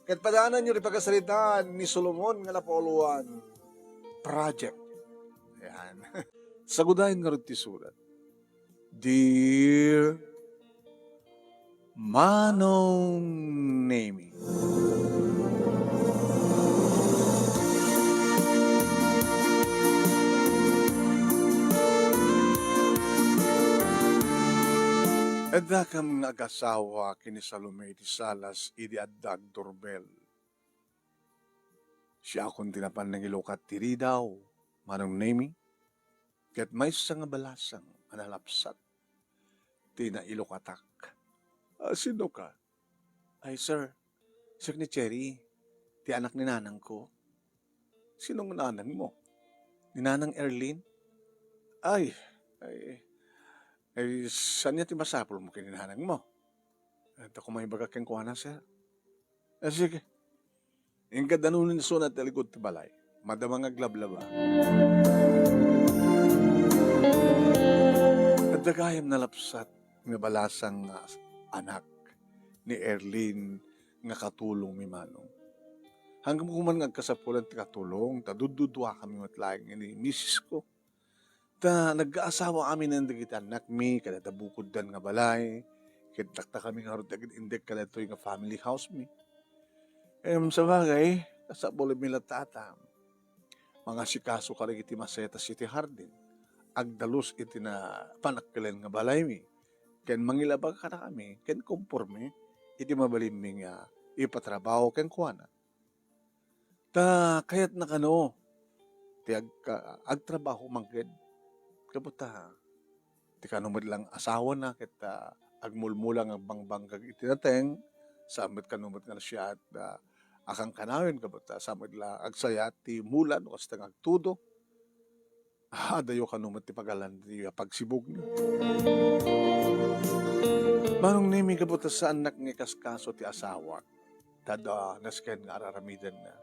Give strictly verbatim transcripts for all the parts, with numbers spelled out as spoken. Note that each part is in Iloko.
Ket padaananyo ti pakasaritaan ni Solomon nga napauluan, project. Ayan. Sagudayen ngarud ti surat. Dear Manong Nemi. Addakam nga agasawa ken ni Salome iti Salas idi adda agdurbel. Siakon ti napan nangilukat ti ridaw, Manong Nemi, ket maysa nga balasang a nalapsat ti nailukatak. "Ah, sino ka?" "Ay, sir, siak ni Cherry, ti anak ni nanangko." "Sino nga nanangmo?" "Ni Nanang Erlin." "Ay, ay, ay, saan ti masapulmo ken ni nanangmo?" "Adda ko maibaga kenkuana, sir." "Ah, sige. Inka danum isuna ti allikud ti balay. Madama nga aglablaba." Adda gayam nalapsat nga balasang nga anak ni Erlin nga katulong mi, Manong. Hanggang ko man nga agkasapulan ti katulong, ta dududua kami met laeng ni misis ko. Ta nagkaasawa amin dagiti annakmi kadayta bukoddan nga balay, ket dakta kami ngarud ti agin-indeak kadaytoy nga family house mi. Em, sabagay, nasapulmi latta a mangasikaso kadagiti masetas iti hardin, agdalus iti na-, panakkilen nga balaymi, ken mangilabag kadakami, ken komporme iti mabalinmi nga ipatrabaho kenkuana. Ta kayatna kano ti agka-, agtrabaho mangged. Gapu ta, ti kano met lang asawana ket, ah, agmulmula nga agbangbangag iti nateng, saan met kano met nga nasiat, ah, a kankanayon, gapu ta, saan met la agsayaat ti mula no kasta nga agtudo. Adayo kano met ti pagalan ti pagsibugna. Manong Nemi, gapu ta saannak nga ikaskaso ti asawak, ta adda nasken nga ar-aramidenna.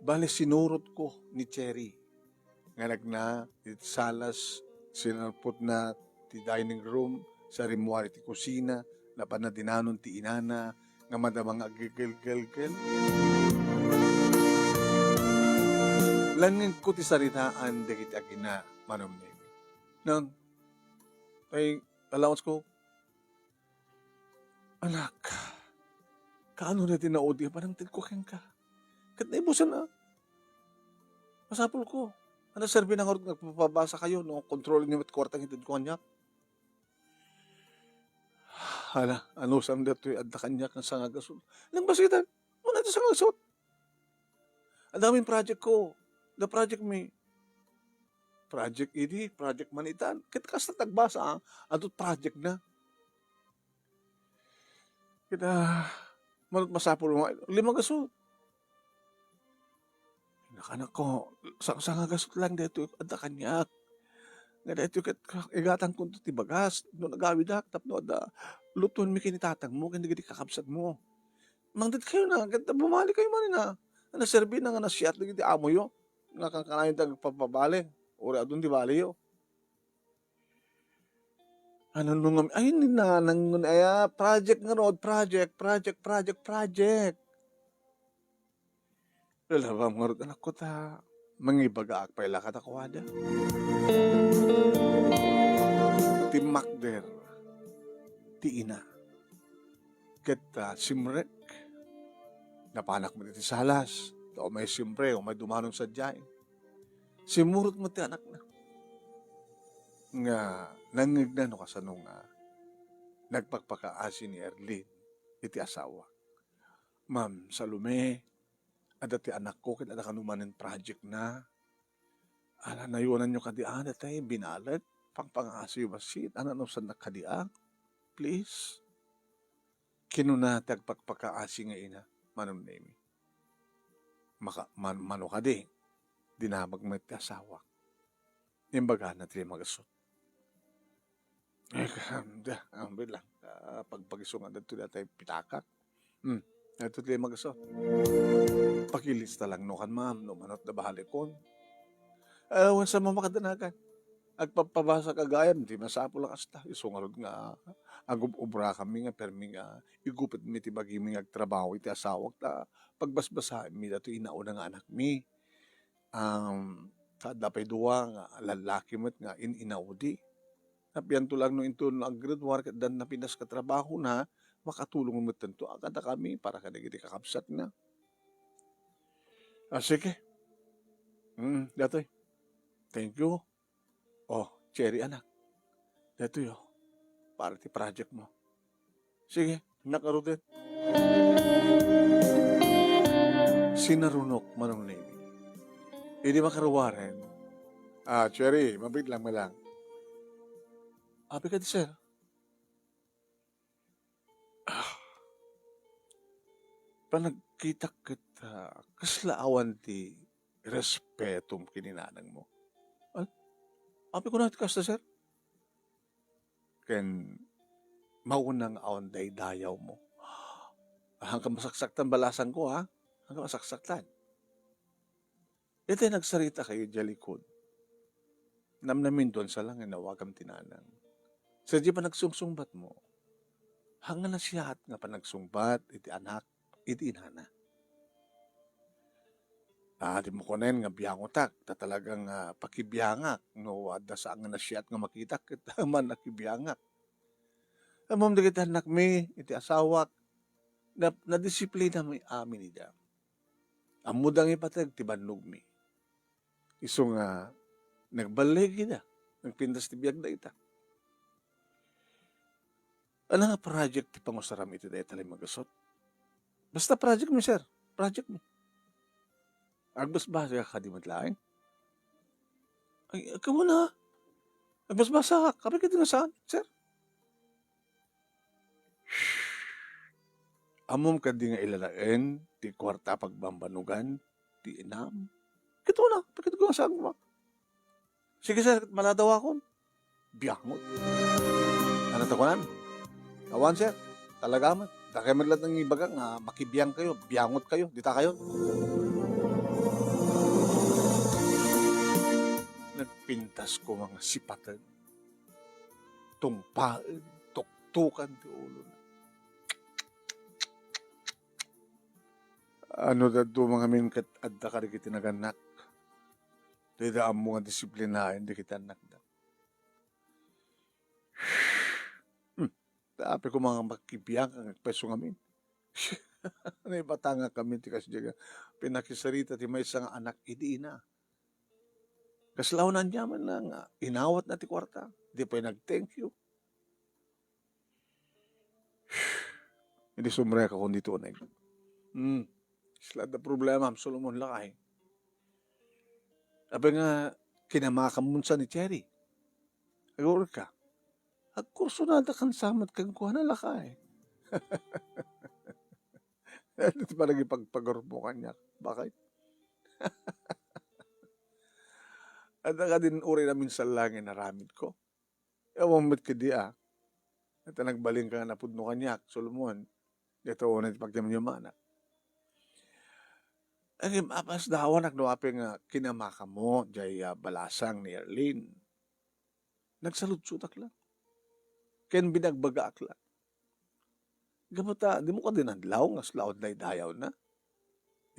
Bale, sinurotko ni Cherry nga nagna iti salas, sinarpotna ti dining room, sa rimmuar iti kusina, napanna dinanon ti inana, nga madama nga aggelgelgelgel. Langngegko ti saritaan dagiti agina, Manong Nemi. Nang, ay, allowance ko. Anak, kaano na ti naudi a panangtedko kenka? Ket naibusan a. Masapulko. Ano, serbi na ngarud nga agpapabasa kayo, no? Kontrolinyo met kuarta nga itedko kaniak. Hala, anusam daytoy adda kaniak nga sangagasut. Nang basitan, ano iti sangagasut? Adda amin project ko. The project mi. Project idi, project man itan. Ket kasta ti agbasa, ah, adda project na. Ket, ah, manut masapul nga, lima gasut. Nakanak ko, sa-, sangagasut lang daytoy adda kaniak. Nga daytoy ket igatangko ti bagas, no nagawidak, tapno adda lutuenmi ken ni tatangmo, ken dagiti kakabsatmo. Mangted kayo na, ket bumalik kayo man na. Naserbi na nga nasiat dagiti amoyo. Nga kankanayon ti agpapabale. Uray adun ti baleyo. Ano no ngam-, ay, ni nanang ngun-, ay, ah, project ngarud, project, project, project, project. Lalabam ngarud, anakko, ta mangibagaak pay la kadakuada. Timmakder ti ina. Ket, ah, simrek. Napanak met iti salas. Ta umay siempre, umay dumanon sadiay. Simmurot met ti anakna. Nga nangngegna no kasano nga nagpakpakaasi ni Erlin iti asawa. Ma'am Salome, adda ti anakko ket adda kano manen project na. Ala, nayuananyo kadi a, datay binalet, pangpangaasiyo bassit, ano, nanusannak kadi a? Please. Kinuna ti agpakpakaasi nga ina, Manong Nemi. Maka-, man-, mano kadi, dinamag met ti asawak. Imbagana ti lima gasut. Ay, kahamda, ambit lang. Ah, pagpagisungan dagito datay pitakak. Hmm, dagito ti lima gasut. Pakilista lang no kan ma'am, no manut da balikon. Ah, wen sa mamakadanagan. Agpapabasa ka gayam, di masapul a kasta. Isu ngarud nga agub-ubrakami nga permi nga igupitmi ti bagimi nga agtrabaho iti asawak ta pagbasbasaenmi datoy inauna nga anakmi. Um, ta adda pay dua nga lallaki met nga in-inaudi. Napianto lang no inton no aggraduar ket dan napinas ka trabahona, makatulong metten to a kadakami para kadagiti kakabsatna. Ah, sige. Mm, datoy. Thank you. Oh, Cherry, anak. Daytoy, oh. Para ti project mo. Sige, anak, aruten. Sinarunok, Manong Nemi. Idi makaruaren. Ah, Cherry, mabit lang, malang. Abi ka di, sir? Ah, panagkitak ket, ah, kasla awan ti respetom ken ni nanangmo. Ay, apay kuna ti kasta, sir? Ken mauna nga awan daydayawmo. Haanka masaksaktan balasangko, ha? Haanka masaksaktan. Iti nagsarita kayo idiay likod, namnaminduan sa lang nga inawagam ti nanang. Sadiay panagsungsungbatmo, haan nga nasiaat nga panagsungbat iti anak, iti inana. Ah, di mo kunen nga biangotak, ta talagang, ah, pakibiangak no adda saan nga nasiaat nga makitak, ket man nakibiangak. Ammom dagiti annakmi, iti asawak, na-, nadisiplinami amin ida. Ammoda nga ipateg ti bannogmi. Isu nga nagballigida, nagpintas ti biagda ita. Ania nga project ti pangusaram iti dayta a lima gasut? Basta project mi, sir. Project mi. Agbasbasa ka kadi met laeng? Ay, ikaw na. Agbasbasa ka. Apay kadi nga saan, sir? Ammom kadi nga ilalaen ti kuarta a pagbambanugan ti inam? Ket una, apay kadi nga saan, ma? Sige, sir, maladaw akon. Biangot. Ania ti kunan? Awan, sir. Talaga met. Dakay met laeng ibaga nga makibiang kayo, biangot kayo, dita kayo. Nagpintas ko nga sipaten, tumpaen, tuktukan ti ulona. Ano daduma ngamin ket adda kadagiti nagannak? Dayta ammo nga disiplinaen dagiti annakda. Hmm. Ta apay koma nga makibiang nga agpayso ngamin. Naibatangak kami ti kasdiay nga pinakisarita ti maysa nga anak idi ina. Kasla awan aniamanna nga inawatna ti kuarta. Di pay nag-thank you. Idi sumrekak ditoy uneg. Hmm. Kasla adda problema, Solomon, lakay. Apay nga kinamakamon sa ni Cherry? Aguray ka. Agkursunada kan samat kenkuana, lakay. Iti panagipagpagurmo kaniak. Bakit? Adda kadin uray naminsan lang nga inaramidko. Awan met kadi, a. Ita nagbalinka nga napudno kaniak, Solomon. Dayta unay ti pagyamyamanak. Agim-apas dawanak no apay nga kinamakamo, jay, a, balasang ni Erlin. Nagsaludsodak la. Ken binagbagaak la. Gapu ta, di mo kadi nadlaw nga sla awan daydayawna.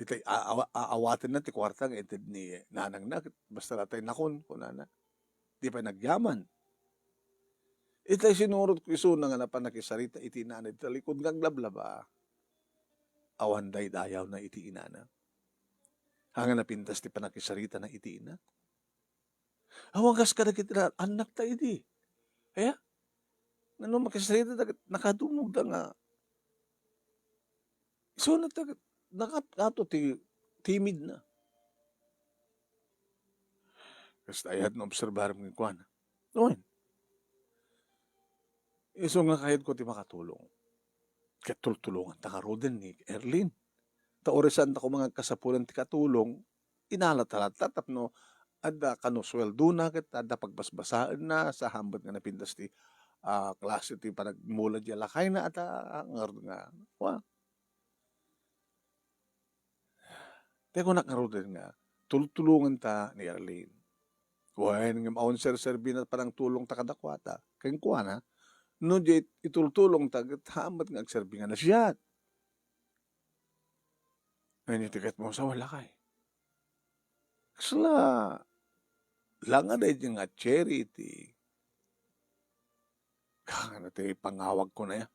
Itay a-, awa-, aawatenna ti kuarta nga inted ni nanangna, ket basta la tay nakon, kunana. Di pay nagyaman. Itay sinurotko isuna nga napan nakisarita iti inana iti talikod nga aglablaba. Awan daydayawna iti inana. Haan nga napintas ti panakisaritana iti ina. Awan kas kadagiti ra-, annakta idi. Aya? Ngano makisarita dagit nakadumogda nga isuna ta, naka-, ato ti timidna. Kasta ayat naobserbarem kenkuana. Wen. Isu nga kayatko ti makatulong. Ket tultulonganta ngaruden ni Erlin. Ta uray saanta koma nga agkasapulan ti katulong, inalata latta tapno adda kano suweldona ket adda pagbasbasaenna, saan met nga napintas ti, ah, klase ti panagmula diay lakayna, adda ngarud nga, wa. Ti kunak ngaruden nga, tultulonganta ni Erlin. Wen, ngem awan serserbina panangtulongta kadakuada. Kenkuana, no di itultulongta, ket haan met nga agserbi nga nasayaat. Ania ti ket mo sa wala kay? Kasla, la nga daydi nga Cherry ti, ano ti pangawag ko na ya?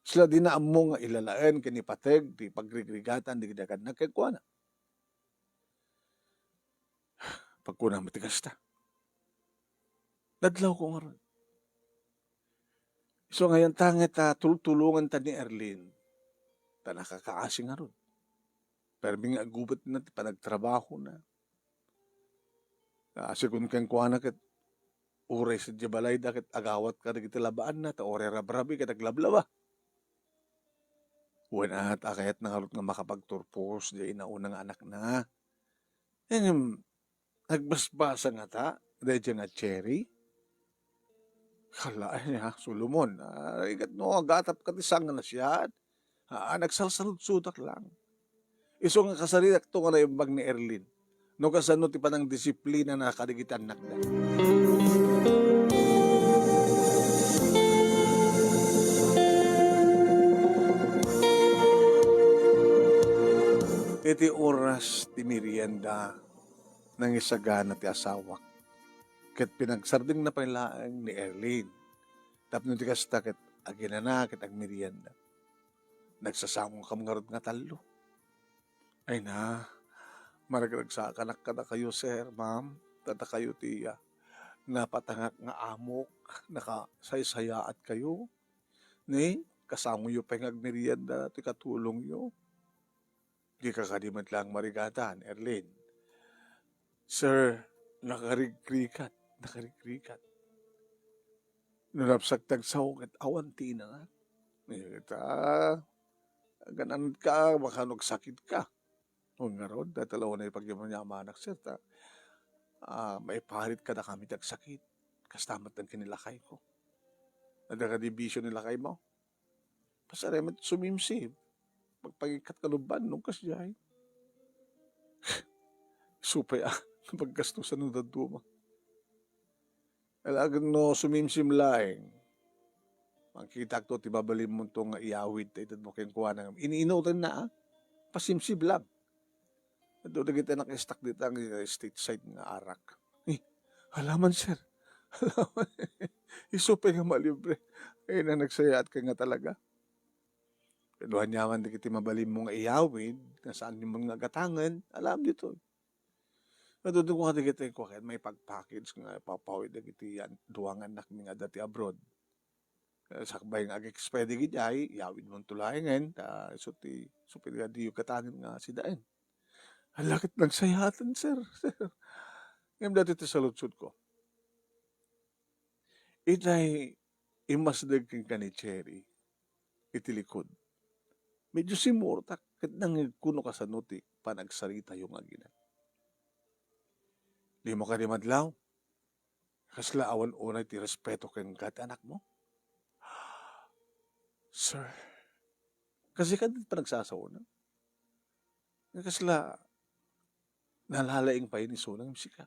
Kasla, dina ammo nga ilalaen ken ipateg ti pagrigrigatan dagiti aganna kenkuana. Pagkuna met ti kasta. Nadlawko ngarud. Isu nga yan ta nga ta tultulonganta ni Erlin. Ta nakakaasi ngarud. Permi nga agubetna ti panagtrabahona. Ah, segun kenkuana ket uray sadiay balayda ket agawat kadagiti labaanna, ta uray rabrabi ket aglablaba. Wen, at kayatna ngarud nga makapagturpos diay nauna nga anakna. Ngem, nagbasbasa ngata daydiay nga Cherry? Kalaay a, Solomon, ah, rigat no agatapka ti saan nga nasayaat. Ah, nagsalsaludsodak lang. Isu nga kasaritakto nga naimbag ni Erlin. No kasano ti panangdisiplinana kadagiti annakda. Iti oras ti merienda, nangisagana ti asawak. Ket pinagsardengna pay laeng ni Erlin. Tapno di kasta ket aginana ket agmerienda. Nagsasangokam ngarud nga tallo. Ay na, maragragsakanak kadakayo, sir, ma'am, ta dakayo ti, ah, napatangak nga amok, nakasaysayaatkayo. Ni, kasangoyo pay nga agmerienda ti katulongyo. Dika kadi met laeng marigatan, Erlin. Sir, nakarigrigat, nakarigrigat. No napsagtag sao ket awan ti inangan. Ita, agan-anadka, baka no agsakitka. O ngarud, dayta la unay pagyamanak, sir, ta, ah, maiparit kadakami ti agsakit. Kasta met ken ni lakayko. Adda kadi bisio ni lakaymo? Pasarem met sumimsim. Pagpangikkat ka no bannog kasdiay. Isu pay a, paggastusan no dadduma. Alagad no sumimsim laeng. Mangkitakto ti mabalinmonto nga iyawid ta itedmo kenkuana. Iniinutenna, ah. Pasimsim lang. Adu dagiti anak istak dita nga state side nga arak. Eh, alaman, sir. Alaman. Isu pay nga malibre. Ay na nagsayaat ka nga talaga. Pero aniaman dagiti mabalinmo nga iyawid, nga saanyo man nga gatangen, alam ditoy. Nadudungo ka dagiti kua ket maipagpackage nga ipapawid dagiti an-, dua nga annakmi nga adda ti abroad. Eh, sakbay nga ag-expire dagiti ay, iyawid mo to laengen, ta isu ti, isu pay nga diyo gatangen nga sidaen. Ala ket nagsayaaten, sir, sir. Ngem daytoy ti saludsodko. Itay immasdeg kenka ni Cherry iti likod. Medyo simmurtak ket nangngegko no kasano ti panagsaritayo nga agina. Dimo kadi madlaw? Kasla awan unay ti respeto kenka ti anakmo? Sir, kasi kadi panagsasaona? Nga kasla nalalaing pay ni Sonang sika.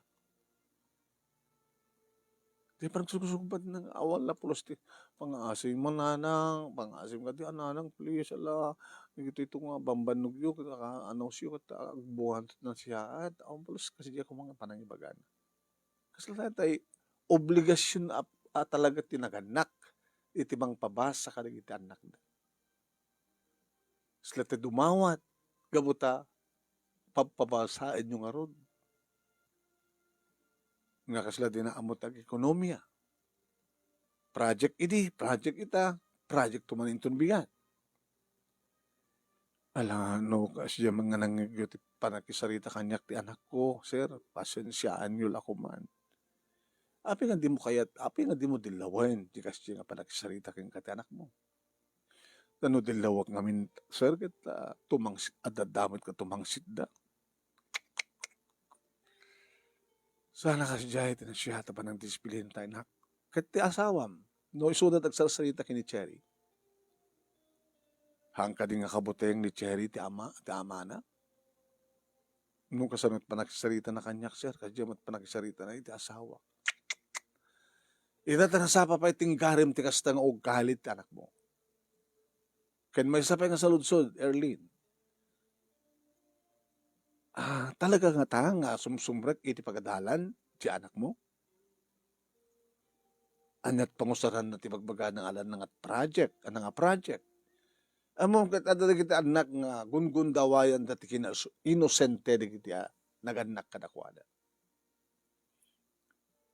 Di parang sugsugbat nang awan la pulos ti pangaasim mo, nanang, pangaasim ka ti, "Ah, nanang, please, ala, ito, ito nga, bambannogyo, ket, ah, anawsyo, ket, ah, agbuhan na siya, at awan pulos kasi di ako mga panangibagana." Kasla tayo tay obligasyon a, a talaga ti naganak, iti mangpabasa kadagiti annakda. Sila ti dumawat, gapu ta pabpabasaenyo ngarud. Nga kasla di naammo ti ag-ekonomiya. Project idi, project ita, project to man inton bigat. Ala, no, kasdiay man nga nangngegyo ti panakisarita kaniak ti anakko, sir, pasensiaanyo la koman. Apay nga dimo kayat, apay nga dimo dillawen ti kasdiay nga panakisarita kenka ti anakmo? Ta no dillawak ngamin, sir, ket, ah, tumangsit, adda met ket tumangsitda. Sana kasdiay ti nasayaat a panangdisiplina ta, inak. Ket ti asawam, no isuda ti agsarsarita ken ni Cherry. Haan kadi nga kabuteng ni Cherry ti ama, ti amana? No kasano ti panaksaritana kaniak, sir, kasdiay met panaksaritana iti asawak. Ita ta nasapa pay ti inggarim ti kasta nga uggali ti anakmo. Ken maysa pay nga saludsod, Erlin. Ah, talaga ngata nga sumsumrek iti pagadalan ti anakmo? Ania't pangusaranna ti bagbagana nga alanna nga project, ania nga project? Ammom ket adda dagiti annak nga gungundawayanda ti kina-, inosente dagiti, ah, nagannak kadakuada.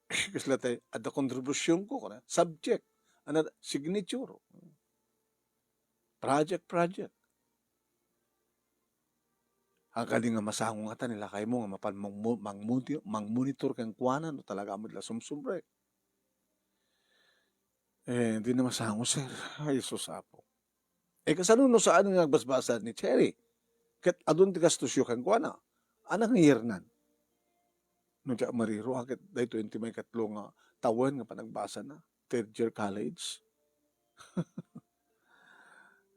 Kasla tay, adda kontribusyonko, kuna, subject, ania, signature. Project, project. Kadi nga masango ngata ni lakaymo nga mapan mangmo-, mangmuti-, mangmonitor kenkuana no talaga met la sumsumrek. Eh, di na masango, sir. Ay, sus, Apo. Eh, kasano no saan nga agbasbasa ni Cherry? Ket adun ti gastosyo kenkuana. Ania nga iyernan? No diak mariro, a, ket daytoy ti maikatlo nga tawen nga panagbasana. Third year college.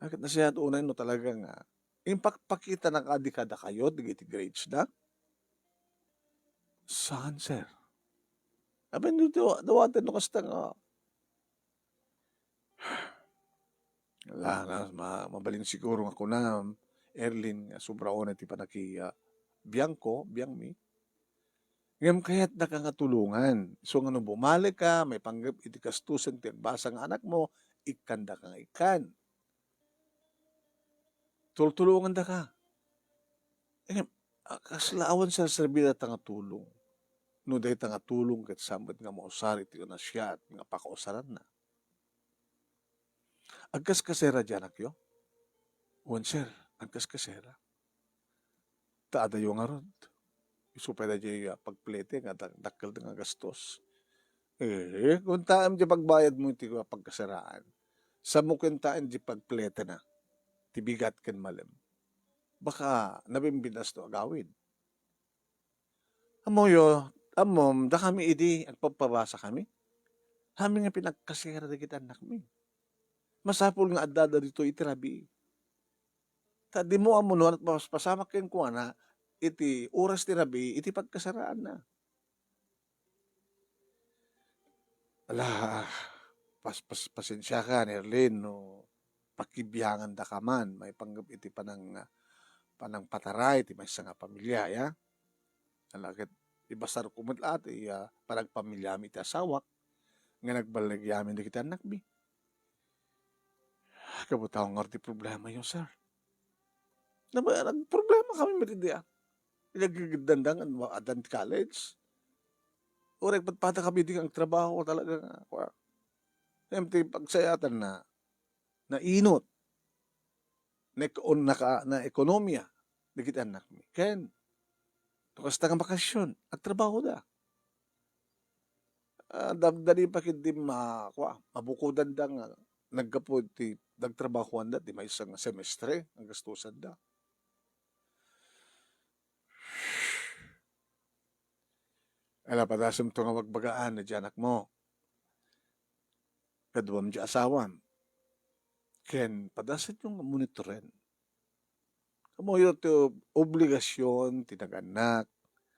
A, ket nasayaat unay no talaga nga impakpakitana kadi kadakayo dagiti grades da? Saan, sir? Apay, no daw-, dawaten no kasta nga, ala, nga ma-, mabalin siguro nga kunam, Erlin, nga sobra unay ti panaki-, ah, biangko, biangmi. Ngem kayatdaka nga tulongan. Isu nga no bumalika, maipanggep iti gastusen ti agbasa nga anakmo, ikkandaka nga ikkan. Tultulongandaka. Ngem, a, kasla awan serserbi dayta nga tulong. No dayta nga tulong ket saan met nga mausar iti unasiaat nga pakausaranna. Agkaskasera diay anakyo? Wen, sir, agkaskasera. Ta adayo ngarud. Isu pay daydiay, ah, pagplete nga dak-, dakkel nga gastos. Eh, kuntaem diay pagbayadmo iti pagkaseraan. Samo kuntaem diay pagpletena. Ti bigat ken malem. Baka nabimbinas to agawid. Ammoyo, ammom, dakami idi agpapabasakami. Amin nga pinagkasera dagiti annakmi. Masapul nga addada ditoy iti rabii. Ta dimo ammo no ania ti mapaspasamak kenkuana iti oras ti rabii iti pagkaseraanna. Ala, pas-, pas-, pasensiaka, Nerlin, no pakibiangandaka man maipanggep iti panang-, panangpataray ti maysa nga pamilia, ya. Ala, ket ibasarko met la ti, ah, panagpamiliami iti asawak nga nagballigyamin dagiti annakmi. Kabutaw ngarud ti problemayo, sir. Naba-, nagproblema kami met idi, ah. Naggigiddanda nga addan ti college. Uray padpada kami idi nga agtrabaho talaga nga, kua. Ngem ti pagsayaatan na, nainot. Naek-, on-, naka-, naekonomia dagiti annakmi. Ken, no kasta nga bakasyon, agtrabahoda. Ah, da-, dali pa ketdi ma-, kua, mabukodanda nga naggapu iti nagtrabahoanda ti maysa nga semestre nga gastosanda. Ala, padasemto nga bagbagaan daydiay anakmo. Kaduam diay asawam. Ken padasenyo nga monitoren. Ammoyo ti ob-, obligasion ti nagannak,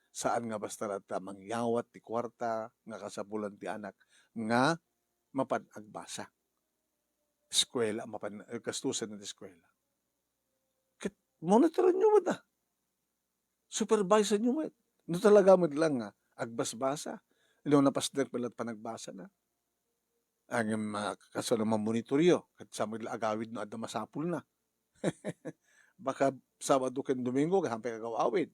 saan nga basta latta mangyawat ti kuarta nga kasapulan ti anak nga mapan agbasa. Eskuela, mapan, eh, gastusen ti eskuela. Ket monitorenyo met, ah. Supervisenyo met. No talaga met lang nga agbasbasa, no napasdek met la ti panagbasana. Ngem, ah, kasano mamonitoryo? Ket saan met la agawid no adda masapulna. Baka Sabado ken Domingo, ket saan pay agaw-awid.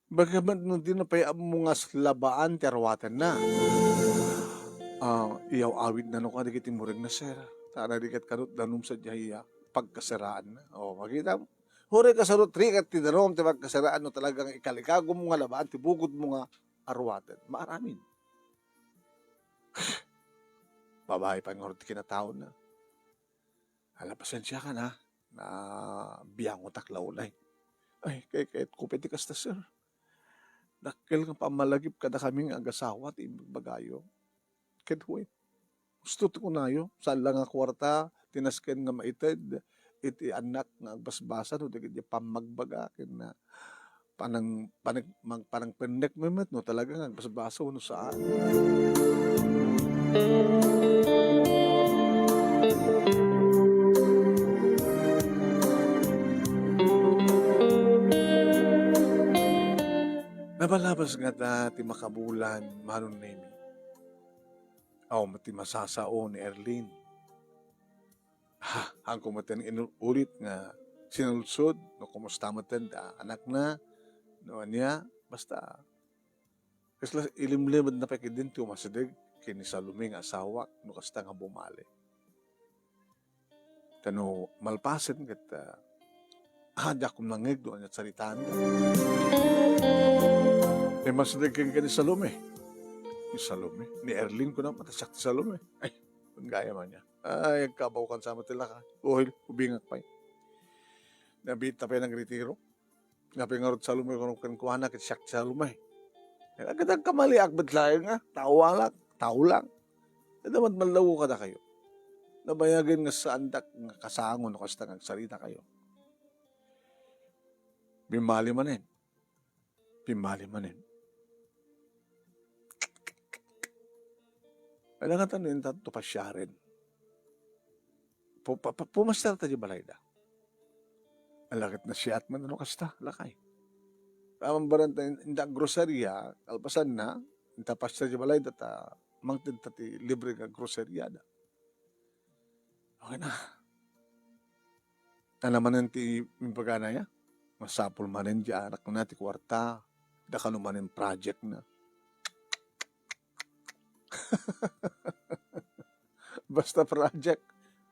Baka met no dina pay ammo nga labaan ti aruatenna. Ah, iyaw-awidna no kadagiti muregna, sir. Ta ania di ket kano danum sadiay, ah, pagkaseraanna. O, makitam? Uray kasano rigat ti danum ti pagkaseraanna no talaga nga ikalikagum nga labaan ti bukodmo nga aruaten. Maaramin. Babai pay ngarud ti kinataona. Ala, pasensiakan, ha. Nabiangotak la unay. Ay, kay-, kayatko pay ti kasta, sir. Dakkel nga pammalagip kadakami nga agasawa ti ibagbagayo. Ket wen, husto ti kunayo, saan la nga kuarta ti nasken nga maited iti annak nga agbasbasa no dagiti pammagbaga ken na panang-, panag-, mang-, panangpennek met no talaga nga agbasbaso wenno saan. Nabalabas ngata ti makabulan, Manong Nemi. Awan met ti masasao ni Erlin. Ha, haanko met ti inulit nga sinaludsod no kumusta met ti anakna, no ania, basta kasla ilimlimedna pay ketdin ti umasideg ken ni Salome nga asawak no kasta nga bumali. Ta no malpasen ket, ah, ah, diak nangngeg no ania saritaanda. Immasideg kenka ni Salome. Ni Salome? Ni Erlin kunam, ta siak ti Salome. Ay, gayam ania. Ay, agkabaw kan sama ti laka. Uhil, ubingak pay. Nabiit ta pay nagretiro. Apay ngarud Salome, kunam kenkuana, ket siak ti Salome. Ket agkamaliak met laeng nga, tao lang, tao lang. Adda met mallaw kadakayo. Nabayagen nga saandak nga kasango no kasta nga agsaritakayo. Pimmali manen. Pimmali manen. Ala nga tan intanto pasiaren. Pu-, pa-, pa-, pumaster ta di balayda. Ala ket nasiat man no kasta, lakay. Awan baranta in-, inda groceria, kalpasanna, inta paster di balayda ta mangted ta ti libre nga groceria da. Okay na. Ana manen ti impaganaya? Masapul manen di anakna ti kuarta. Da kano manen project na. Basta project.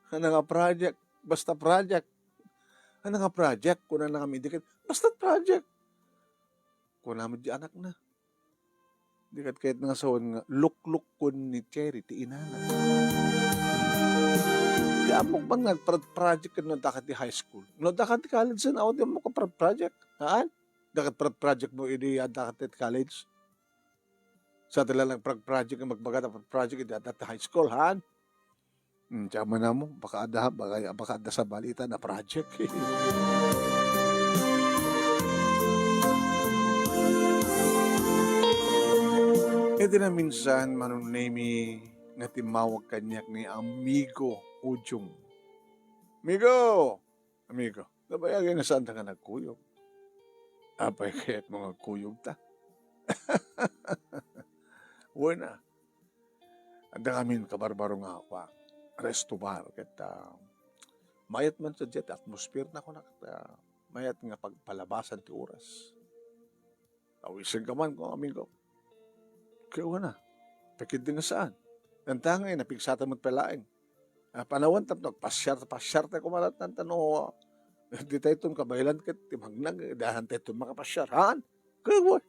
Ana nga project? Basta project. Ana nga project? Kunana kami di ket, basta project. Kuna met di anakna. Di ket kayatna nga sawen nga luklukkon ni Cherry ti inana. Di ammok man nga agpra-, project ken no adda ket ti high school. No adda ket ti college, sen, awan ti ammok nga pra-, project. Haan? Adda ket pra-, project mo idi adda ket ti college. Sa ti lalang pra-, project nga magbaga ta pra-, project idi adda ti high school, haan? Hmm, ti amanamo, baka adda, baka, baka adda sa balita na project. Iti naminsan, Manong Nemi, nga timmawag kaniak ni Amigo Ujong. Amigo! Amigo, nabayag nga saanta nga nagkuyog. Apay kayatmo nga agkuyog ta? Wen a, adda ngamin kabarbaro nga kua, resto bar, ket, ah, mayat man sadiay ti atmosphere na, kunak, ah, mayat nga pagpalabasan ti oras. Awisenka man, ko, amigo. Kaya wen a, pakit din nga saan. Nantangay, napigsatan met pay laeng. Ah, panawen tapno agpasiar, pasiar tayo kumalat nan tano. Di tayo ton kabaylan ket ti magnag, dahan tayo ton makapasiar, haan? Kaya wen.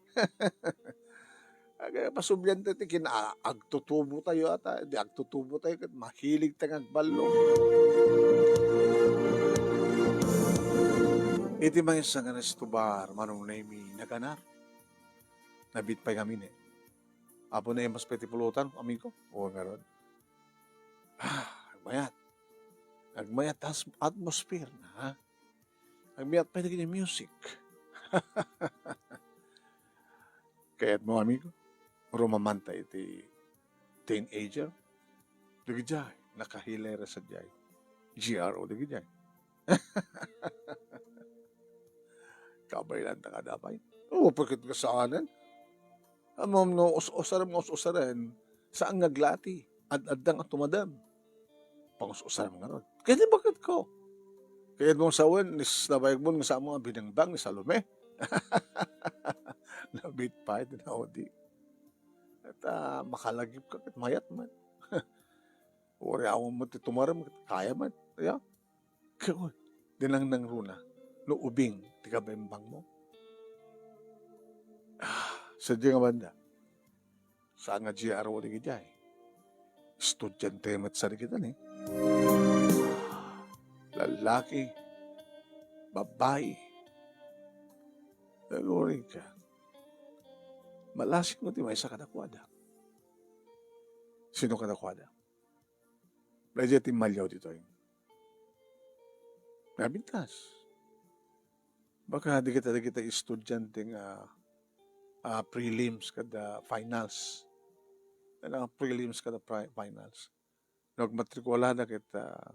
Agay, pasublian tayo ti kin-, a-, agtutubo tayo ata, di agtutubo tayo ket mahilig tayo nga agballo. Iti maysa nga resto bar, Manong Nemi, naganak. Nabiit pay ngamin, eh. Apo na imas pay ti pulutan, amigo. O, ngarud. Ah, agmayat. Agmayat as-, atmosphere na, ha? Agmayat pay dagiti music. Kayatmo, amigo? Rumamanta iti teenager? Dagidiay, nakahilera sadiay. G R O dagidiay. Kabaylan ta kada pay. O, pakit nga saanen. Ammom no us-usarem nga us-usaren, saan nga aglati. Ad-adda nga tumadem. Pangus-usarem ngarud. Kaya di bakit ko? Kaya mo sawen, nis nabayag mo nga saan mo nga binengbang ni Salome. Nabiit pay ti naudi. At, ah, makalagip ka, ket mayat man. Uri awan mo ti tumarem, ket kaya man. Ya? Kayon, dinangnangruna no ubing ti kabembang mo. Ah, sadiay nga banda, saan nga G R O dagidiay. Estudiante met sa dagita ni. Lallaki, babbai. Naguring ka. Malasig mo ti maysa kadakuada. Sino kadakuada? Daydiay ti malyaw ditoy. Nabintas. Baka dagita, dagita estudiante nga, ah, prelims kada finals. Ano, prelims kada pri-, finals. No agmatrikulada ket, ah,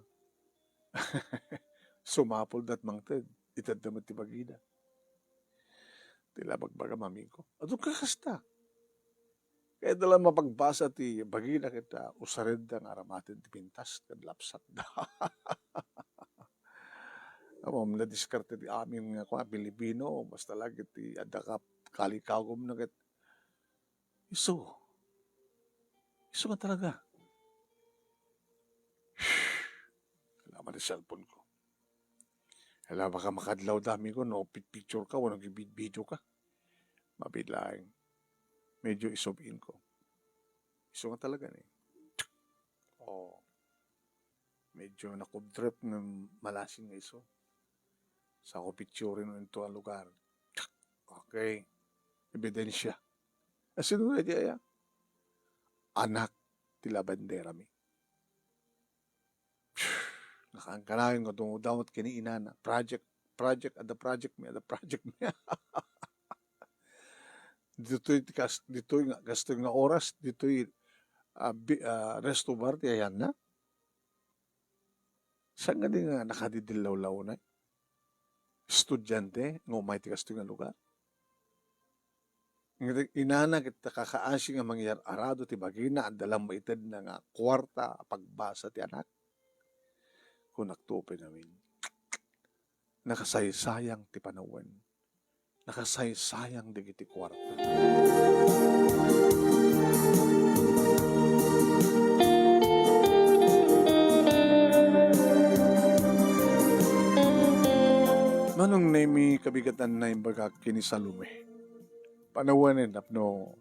sumapulda et mangted, itedda met ti bagida. Ti la bagbagam, amigo. Adu ka kasta. Kayatda la mapagbasa ti bagida ket, ah, usarenna nga aramaten ti pintas ken lapsatda. Ammom, nadiskarte ti amin nga kua, Pilipino, basta la ket ti adda ka kalikagumna ket isu. Isu nga talaga. Kailangan ti cellphone ko. Hala, baka makadlawda, amigo, no picture ka, wenno video ka. Mabiit laeng. Medyo isub-in ko. Isu nga talaga ni. Oh. Medyo nakubtrep nga malasin nga isu. Sa ko picturen no into a lugar. Okay. Ebidensya. Asino nga di aya? Anak ti labanderami. Nakaangkanayon nga dumawdawat ken ni inana. Project, project, ada project mi, ada project mi. Ditoy ti kas-, ditoy nga, kastoy nga oras, ditoy, ah, bi-, ah, resto bar ti ayanna. Saan nga di nga nakadidillawlaw na? Estudiante nga umay ti kastoy nga lugar? Ngem inana ket kakaasi nga mangyar-arado ti bagina, adda la maitedna nga kuarta a pagbasa ti anak. Kunak to, Benjamin, nakasaysayang ti panawen. Nakasaysayang dagiti kuarta. Manong Nemi, kabigatanna imbagak ken ni Salome. Panawen tapno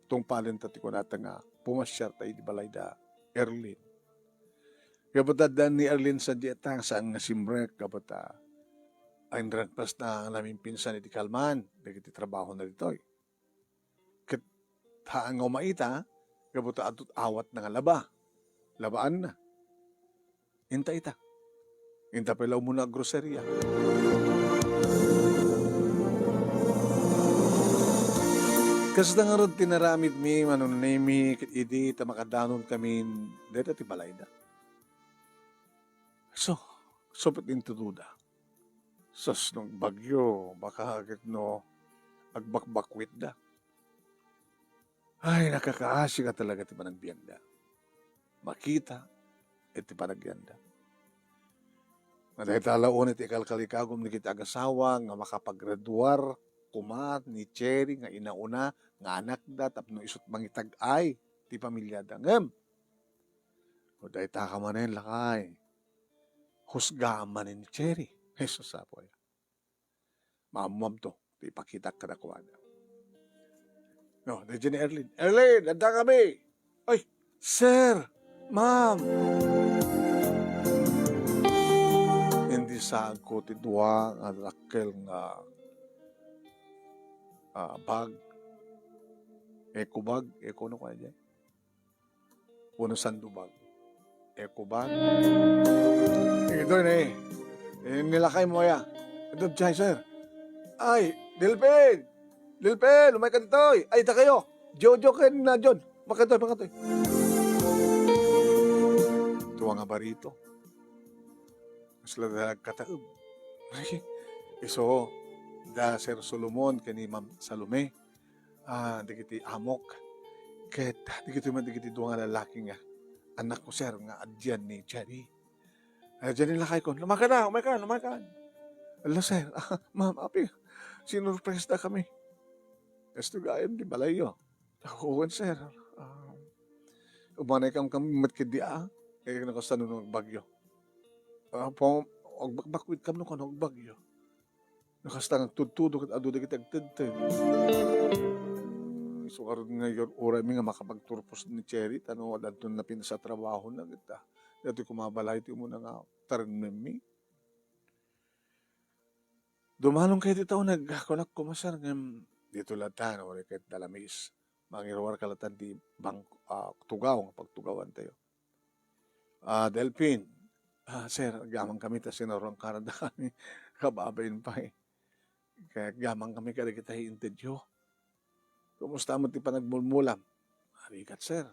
tungpalenta ti kunata nga pumasiarta idi balayda Erlin. Gapu ta adda ni Erlin sadiay ta saan nga simrek gapu ta inragpasna a namimpinsan iti kalman dagiti trabahona ditoy. Ket haan nga umaita, gapu ta adto't awatna nga laba. Labaanna. Inta ita. Inta pay la umuna a groceria. Kasta ngarud ti naramidmi, Manong Nemi, ket idi ta makadanon kamin dayta ti balayda. So, supit intutuda. Sus, no agbagyo, baka ket no agbakbakwitda. Ay, nakakaasi nga talaga ti panagbiagda. Makita iti panagyanda. Nga dayta la unay ti ikalkalikagum dagiti agasawa nga makapaggraduar koma ni Cherry nga inauna nga anakda tapno isu't mangitag-ay ti pamiliada. Ngem, no dayta ka manen, lakay, husgaam manen ni Cherry. Jesus, apo aya. Maammoamto ti ipakitak kadakuada. No, daydiay ni Erlin. "Erlin, adda kami!" "Ay, sir! Ma'am!" Indi saagko ti dua nga dakkel nga, ah, bag. Eco bag, eco no kaya dyan? Wenno sandubag. Eco bag. Ito ni, eh, nilakaymo aya. Ito, jay, sir. Ay, Delpin! Delpin, umayka ditoy. Ay, dakayo. Jojo ken, ah, John. Makatoy, makatoy. Tua nga barito. Kasla da nagkataeb. Isu, da Sir Solomon ken ni Ma'am Salome. Ah, dagiti amok. Ket dagitoy met dagiti dua nga lalaki nga annakko, sir, nga adian ni Jenny. Ah, Jenny, lakay kon. Lumakan na, umaykan, umaykan. Ala, sir. Ah, ma'am, apay, sinurpresda kami. Kastoy gayam ti balayyo. Ako, wen, sir. Ah, umanay kam kami met ketdi, ah. Eh, no kasano no agbagyo? Ah, pa-, agbakbakwit kam no kano agbagyo. No kasta nga agtudtudo ket adu dagiti agtedted. Isu ngarud nga yar-, uraymi nga makapagturpos ni Cherry, ta no, adda anton napinsa a trabahona ket, ah, daytoy koma a balay ti umuna nga taremmemmi. Dumalongkayo dita uneg, kunak koma, sir, ngem ditoy latta, no, uray ket dalamiis. Mangiruarka latta ti bang-, ah, tugaw nga pagtugawantayo. Ah, Delpin, ah, sir, agyamankami ta sinarungkarantakami. Kababain pay. Kay agyamankami kadagiti intedyo. Kumusta met ti panagmulmulam? Rigat, sir.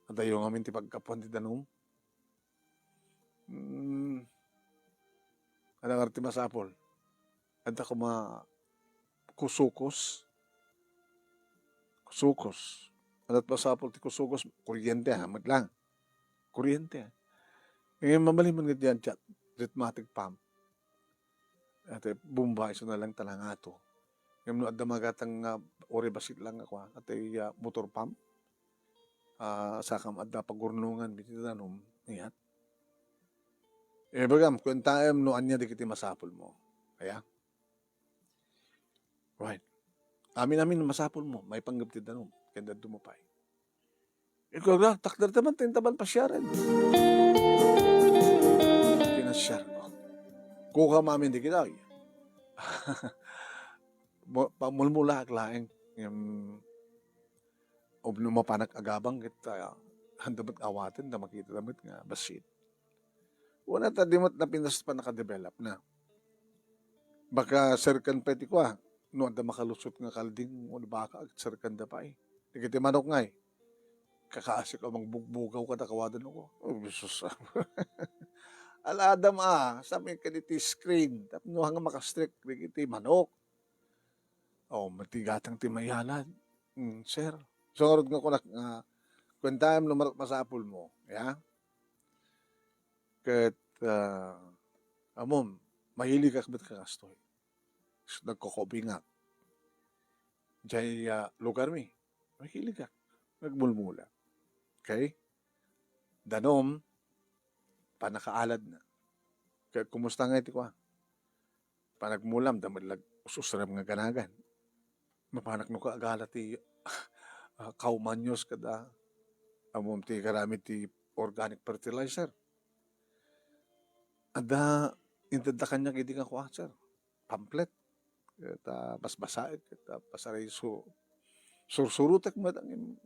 Adayo ngamin ti paggapuan ti danum. Hmm. Ania ngarud ti masapul? Adda koma kusukos? Kusukos. Ania ti masapul ti kusukos? Kuryente, ha, met lang. Kuryente, ha. Ngem mabalin met nga diay jet, jetmatic pump. Iti bomba, isu na lang ta nangato. Ngem no adda magatang nga uri bassit lang nga kuan, iti, ah, motor pump, ah, sakam adda pagurnongan iti danum, iyat. Ibagam, kuentaem no ania dagiti masapulmo. Aya? Right. Amin-amin masapulmo, maipanggep ti danum, ken danum pay. Ikaw na, takder ti man, tintaban pasiaren. Pinasiar ko. Kukam amin di kita, oy. Mu-, pamulmulaak laeng, em, um, no mapanak agabang ket, ah, handa met awaten ta makita ta met nga bassit. Wala ta di met napintas pa nakadevelop na. Baka serkan pa iti kua, no adda makalusot nga kalding, no baka, serkan da pay. Dagiti manok ngay, kakaasik a mangbugbugaw kada kawadan ko. Oh, Jesus. Al-adam a, sabi ka diti screen, tapno hanga makastrek dagiti manok. Oh, matigatang ti mayalad. Mm, sir. So, ngarud nga kunak nga, kuentaem no ma-, masapulmo, ya? Ket, ah, amom, mahiligak met kakastoy. Nagkukubingak. Diay, ah, lugarmi, mahiligak. Nagmulmula. Okay? Danum, panakaaladna. Kaya kumusta nga iti kua? Panagmulam, da met la us-usrem nga ganagan. Mapanak no kaagala ti, ah, kaumanyos kada, amom ti garamid ti organic fertilizer. Adda, intedda kaniak idi nga kua, sir, pamphlet. Ket, ah, basbasaek, ket, ah, pasaray su-, sursurotek met ngem,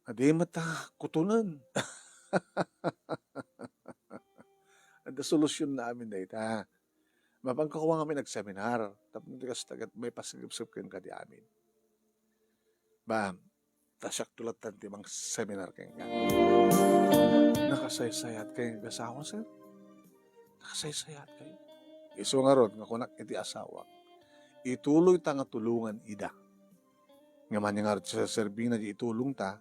adi met, ah, kutonen. Adda solusionna amin dayta. Mapanko koma ngamin agseminar, tapno ti kasta ket maipasngepsep ken kadi amin. Ba, ta siakto latta ti mangseminar kenka. Nakasaysayat kayo nga asawa, sir? Nakasaysayat kayo? Isu ngarud nga kunak iti asawak, ituloy ta nga tulongan ida. Ngem ania ngarud ti serbina di itulong ta,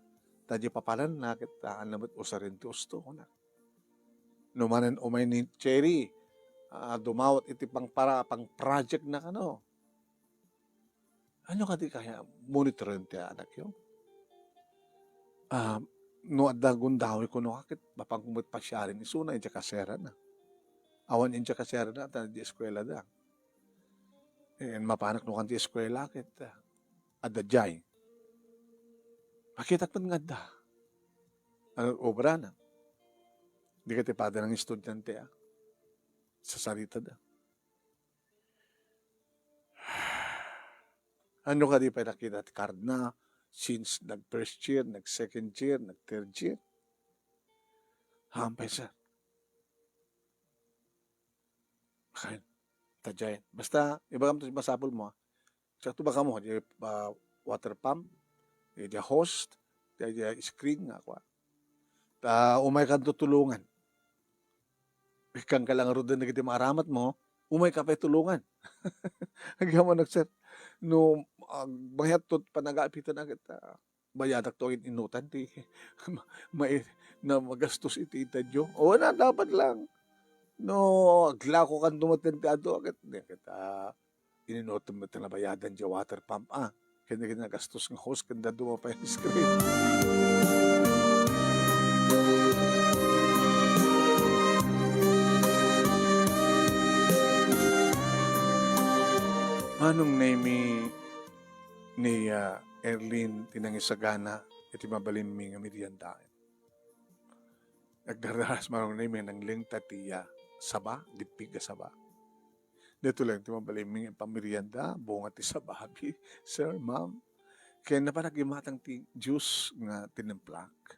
ta di papalanna ket ta ania met usaren ti usto, kunak. No manen umay ni Cherry, ah, dumawat iti pangpara-, pang-project na kano. Ania kadi kaya monitoren ti anakyo? Ah, no adda gundaway kuno, ket mapanko met pasiaren isuna idiay kaserana. Awan idiay kaserana, ta di eskuela da. Eh, mapanak no kan ti eskuela, ket, ah, adda diay. Makitak met nga adda. Ano, obrana? Di ka ti pada ng estudyante, ah. Sasaritada. Ano kadi pay nakita ti card na since nag-first year, nag-second year, nag-third year? Hampay, sir. Akin, ta diay. Basta, ibagam to masapulmo, ah. Siak to baka mo, di, ah, water pump, di, di hose, di, di screen nga, kua. Ta, umay ka tutulongan. Ikkan ka lang ruden dagiti maaramatmo, umay ka pay tulongan. Agyamanak, sir. No, ah, mayat to panagapitan agad, ah, bayadak to in-, inutan ti ma-, mai-, na magastos iti intedyo. O, na, dapat lang. No, aglako kan dumaten ti adu, agad, di kita, ininutan met ti nabayadan ti water pump, ah. Ken, ken nagastos nga hose, ken dadduma pay screen. Manong Nemi, ni, ah, Erlin ti nangisagana iti mabalinmi nga meriendaen. Nagdardaras Manong Nemi, nanglengta ti, ah, saba, dippig a saba. Daytoy laeng ti mabalinmi nga pamerienda, bunga ti sababi, sir, ma'am. Ken napanagimatang ti juice nga tinimplak.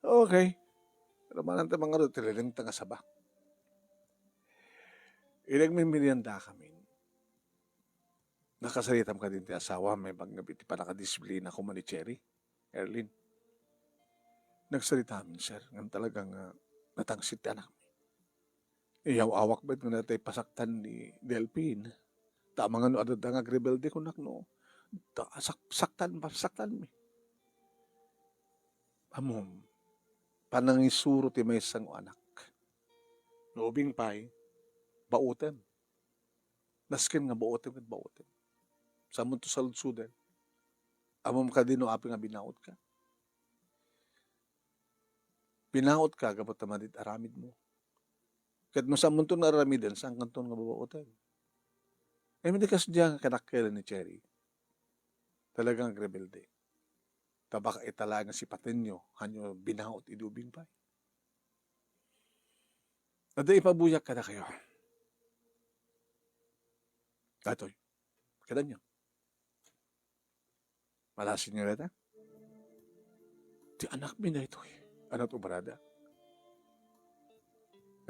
Okay. Rumananta mangarud ti lelengta nga saba. Idi agmemerienda kami, Nakasaritam kadin ti asawam, may bangngab iti pannakadisiplina koma ni Cherry, Erlin. Nagsaritamin, sir, ngem talaga nga natangsit ti anakmi. Iyaw-awak met nga natay pasaktan ni Delphin. Ta amangan no adda nga agrebelde kunak no, ta sak-, saktan, saktanmi. Ammom, panangisuro ti maysa nga anak. No ubing pay, baotem. Nasken nga baotem ket baotem. Saanmonto saludsoden. Ammom kadi no apay nga binaotka? Binaotka gapu ta madi ti aramidmo. Ket no saanmonto nga aramiden, saankanto nga babaoten. Ngem idi kasdiay nga kadakkel ni Cherry, talagang agrebelde. Ta baka ita laeng nga sipatenyo, hanyo binaot idi ubing pay. Adda ipabuyak kadakayo. Daytoy, kadanyo. Malasinyo dayta? Ti anakmi daytoy. Ania ti obrada?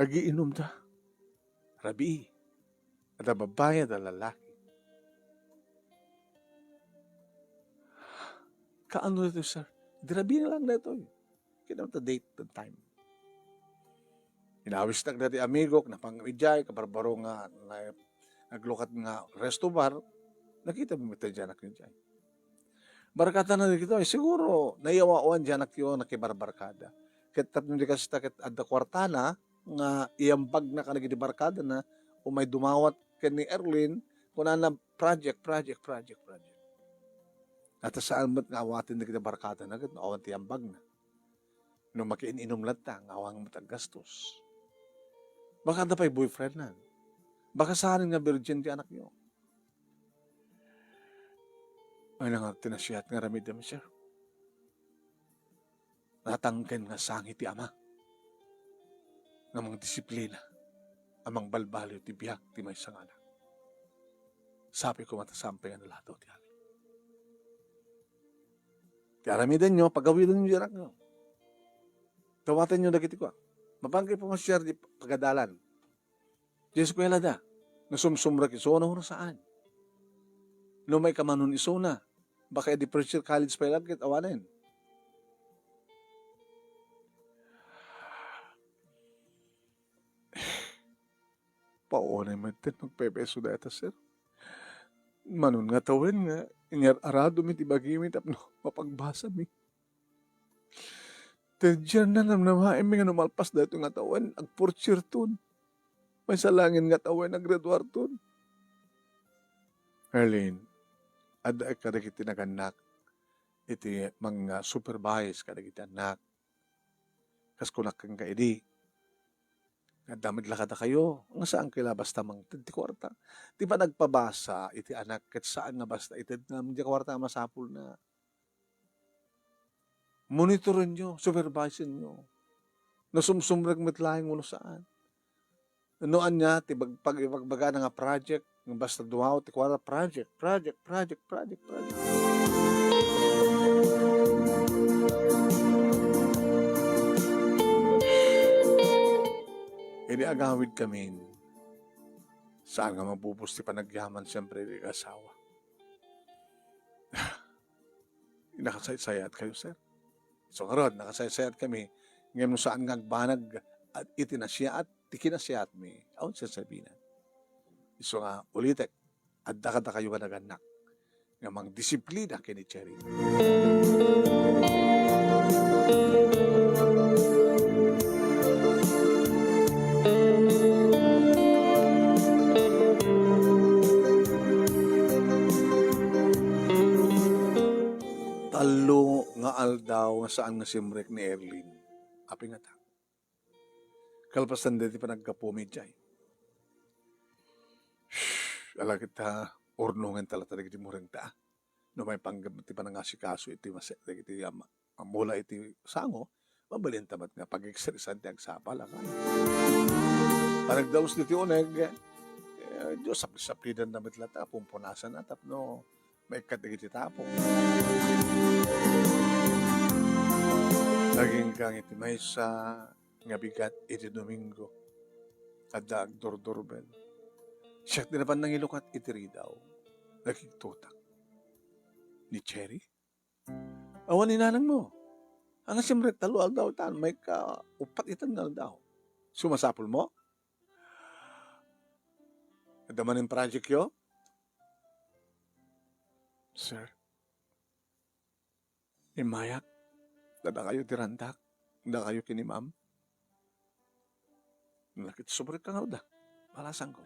Agiinumda. Rabii. Adda babai, adda lalaki. Kaano daytoy, sir? Di rabii na lang daytoy. Kinamta date and time. Inawisnak dati amigok, napan idiay, kabarbaro nga, na, naglukat nga resto bar, nakita mi met ti anak idiay. Barkada na dagitoy, siguro, naiyawawan ti anakyo, nakibarbarkada. Ket tapno di kasta ket adda kuartana, nga iambagna kadagiti barkadana, umay dumawat ken ni Erlin, kunana, "Project, project, project, project." Ata saan met nga awaten dagiti barkadana ket no awan ti iambagna. No makiin-inum latta, nga awan met aggastos. Baka adda pay boyfriendnan. Baka saanen nga virgin ti anakyo. Ay, nga ti nasiat nga aramidem, sir. Natangken nga sangi ti ama nga mangdisiplina, a mangbalbaliw ti biag ti maysa nga anak. Sapay koma ta saan pay nga naladaw ti amin. Ti aramidenyo, pagawidenyo ti anakyo. Dawatenyo dagiti kua. Mapanka ipamasiar di pagadalan. Di eskuelada. Nasumsumrek isuna wenno saan. No maikamanon isuna, baka idi first year college pay laeng ket awanen. Paunay met ti nagpepeso dayta, sir. Manon nga tawen nga inyar-aradom iti bagimi tapno mapagbasami. Ti diay namnamaenmi nga no malpas daytoy nga tawen, agpurtsirton. Maysa laengen nga tawen, aggraduarton. Erlin, adda kadagiti nagannak iti manga-supervise kadagiti annak. Kas kunak kenka idi, nga adda met la kadakayo, nga saan kaya basta mangted ti kuarta. Ti panagpabasa iti anak ket saan nga basta ited nga diay kuarta a masapulna. Monitorenyo, supervisenyo. No sumsumrek met laeng wenno saan. No ania ti bag-, pag-, ibagbagana nga project, nga basta dumaw ti kuarta, project, project, project, project, project. Idi agawidkamin, saan nga mabubos ti panagyaman, siyempre, iti asawa. Nakasaysayaat kayo, sir. So, ngarud, nakasaysayaat kami. Ngem no saan nga agbanag iti nasiyaat, ti kinasiyaatmi, awan sasabina. So nga, ulitek, adda kadakayo nga nagannak nga mangdisiplina ken ni Cherry. Tallo nga aldaw nga saan nga simrek ni Erlin. Apay ngata? Kalpasan daytoy panaggapu, Medjay. Shh, ala ket ta, urnongen ta latta dagiti murengta. No maipanggep ti panangasikaso iti mas-, dagiti ama-, amula iti sango, mabalin ta met nga pagigsersan ti agsapal, a kan. Panagdaus diti uneg, eh, Diyos, sapli-saplidan na met latta, pumpunasan na, tapno maikkat dagiti tapo. Nagingkang iti maysa nga bigat iti Domingo. Adda agdurdurbel. Siak ti napan nangilukat iti ridaw. Nakigtotak. Ni Cherry? Awan ni nanangmo. Ania, simrek, tallo aldaw itan, maikka uppat itan nga aldaw. Sumasapulmo? Adda manen projectyo? Sir, immayak, ta dakayo ti randak, dakayo ken ni Ma'am. Nakit-, subrek ka ngarud a. Balasangko.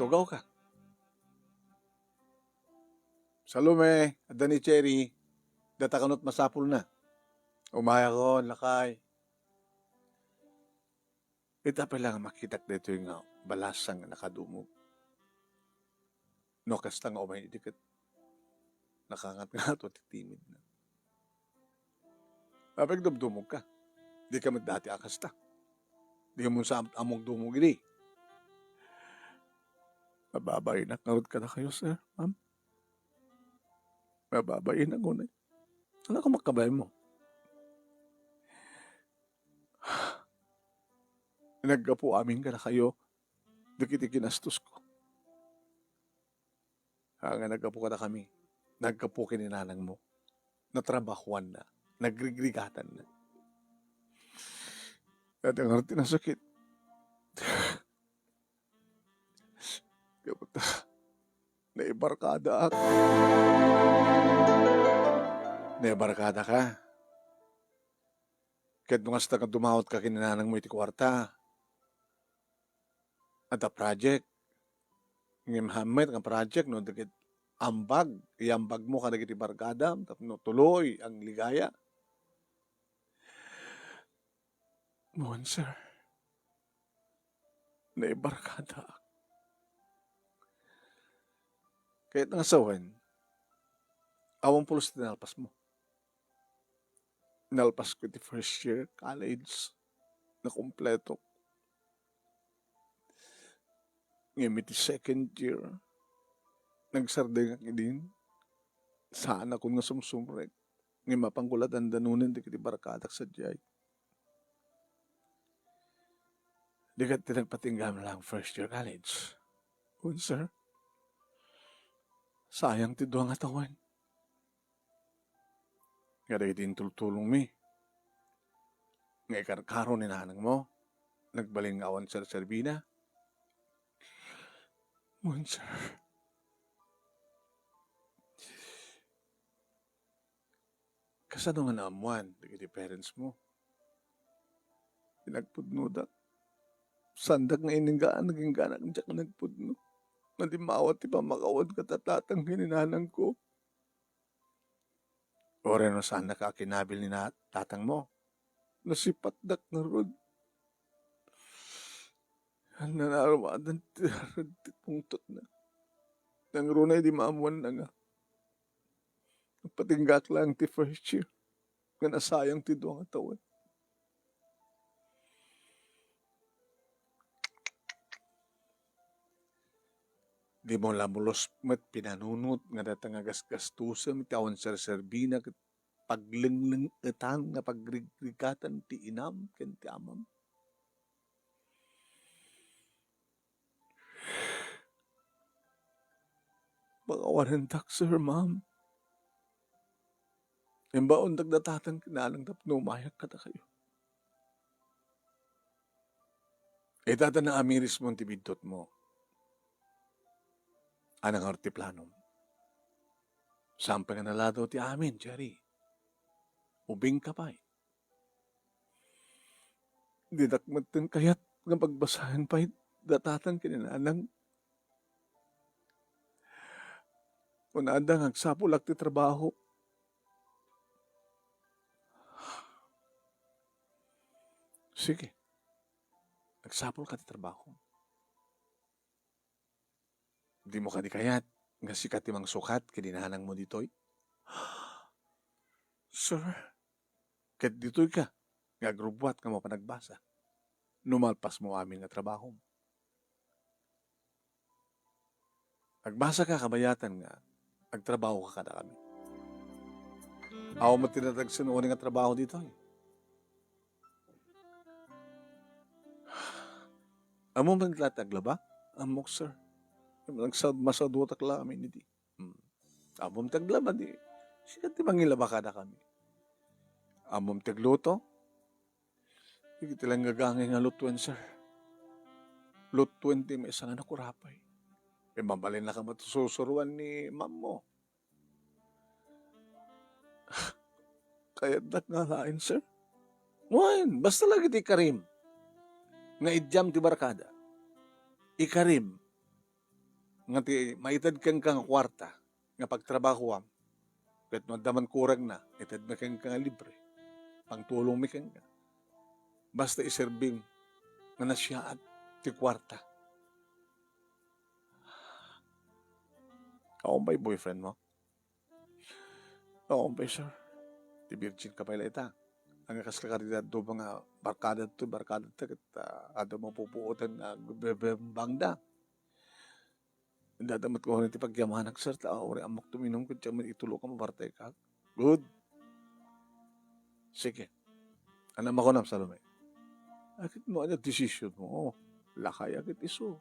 Tugawka. Salome, adda ni Cherry, data kanut masapulna. Umayakon, lakay. Ita pay la nga makitak daytoy nga balasang nga nakadumog. No kasta nga umay idi ket nakangatngato ti timidna. Apay, dumdumogka. Dika met dati a kasta. Dika mo sa am-, ammok dumog idi. Mababainak ngarud kadakayo, sir, ma'am. Mababainak unay. Ania a makkabainmo? Naggapu amin kadakayo dagiti ginastosko. Haan nga naggapu kadakami, naggapu ken ni nanangmo. Natrabahoanna, nagrigrigatanna. Adda ngarud ti nasakit. Gapu ta naibarkadaak. Naibarkadaka? Ket no kasta nga dumawatka ken ni nanangmo iti kuarta, adda project. Ngem haan met nga project no dagiti ambag, iambagmo kadagiti barkadam tapno tuloy ang ligaya. Wen, sir. Naibarkadaak. Kayat nga sawen, awan pulos ti nalpasmo. Nalpasko iti first year college, nakumpletok. Ngem iti second year, nagsardengak idin. Saanakon nga sumsumrek. Ngem mapanko la dandanonen dagiti barkadak sadiay. Dika ti nagpatinggam lang first year college. Wen, sir. Sayang ti dua nga tawen. Nga dagiti intultulongmi nga ikarkaro ni nanangmo, nagbalin nga awan serserbina. Wen, sir. Kasano nga naammoan dagiti parents mo? Ti nagpudnodak. Saandak nga ininggaan, nagingganak diak nagpudno. Nadimmawa ti pammakawad ket tatang ken ni nanangko. Uray no saannaka a kinabil ni na-, tatangmo, nasipatdak ngarud. Nanarumadan ti, ti pungtotna. Nangruna idi maammoanna nga nagpatinggak laeng ti first year, nga nasayang ti dua nga tawen. Dimo la mulos met pinanunot nga dayta nga gasgastusem iti awan serserbina ket paglenglengetan nga pagrigrigatan ti inam ken ti amam. Pakawanendak, sir, ma'am. Imbaondak da tatang ken nanang tapno umayak kadakayo. Ita ta naamirismo ti biddutmo. Ania ngarud ti planom? Saan pay nga naladaw ti amin, Cherry? Ubingka pay. Dinak metten kayat nga pagbasaen pay da tatang ken ni nanang. Kunada nga agsapulak ti trabaho. Sige. Agsapulka ti trabaho. Dimo kadi kayat nga sika ti mangsukat ken ni nanangmo ditoy? Sir, ket ditoyka nga agrubbuat nga mapan agbasa no malpasmo amin nga trabahom. Agbasaka kabayatan nga agtrabahoka kadakami. Awan met ti natagsen uni nga trabaho ditoy. Ammom met la ti aglaba? Ammok, sir. Nagsa-, masadutak la amin idi. Hmm. Ammom ti aglaba, di sika ti mangilaba kadakami. Ammom ti agluto, dagiti langngagangay nga lutuen, sir. Lutuen ti maysa nga nakurapay. Ket mabalinnaka met susuroan ni mammo. Kayatdak nga alaen, sir. Wen, basta lagi ti ikarim nga idiam ti barkada. Ikarim nga ti maited kenka nga kuarta nga pagtrabahoam, ket no adda man kuragna, itedmi kenka nga libre, pangtulongmi kenka. Basta iserbim nga nasiaat ti kuarta. Awan pay boyfriend mo? Awan pay, sir. Ti virgin ka pay la ita. Ania kas ka kadi adu nga barkada to, barkada ta, ket, ah, adu mapupuotan nga agbebembangda. Dada met ko ti pagyamanak, sir, ta uray ammok tuminum, ket siya met itulo ka, mabartay ka. Good. Sige. Ania makunam, Salome? Ket no ania desisyon mo, lakay ket isu.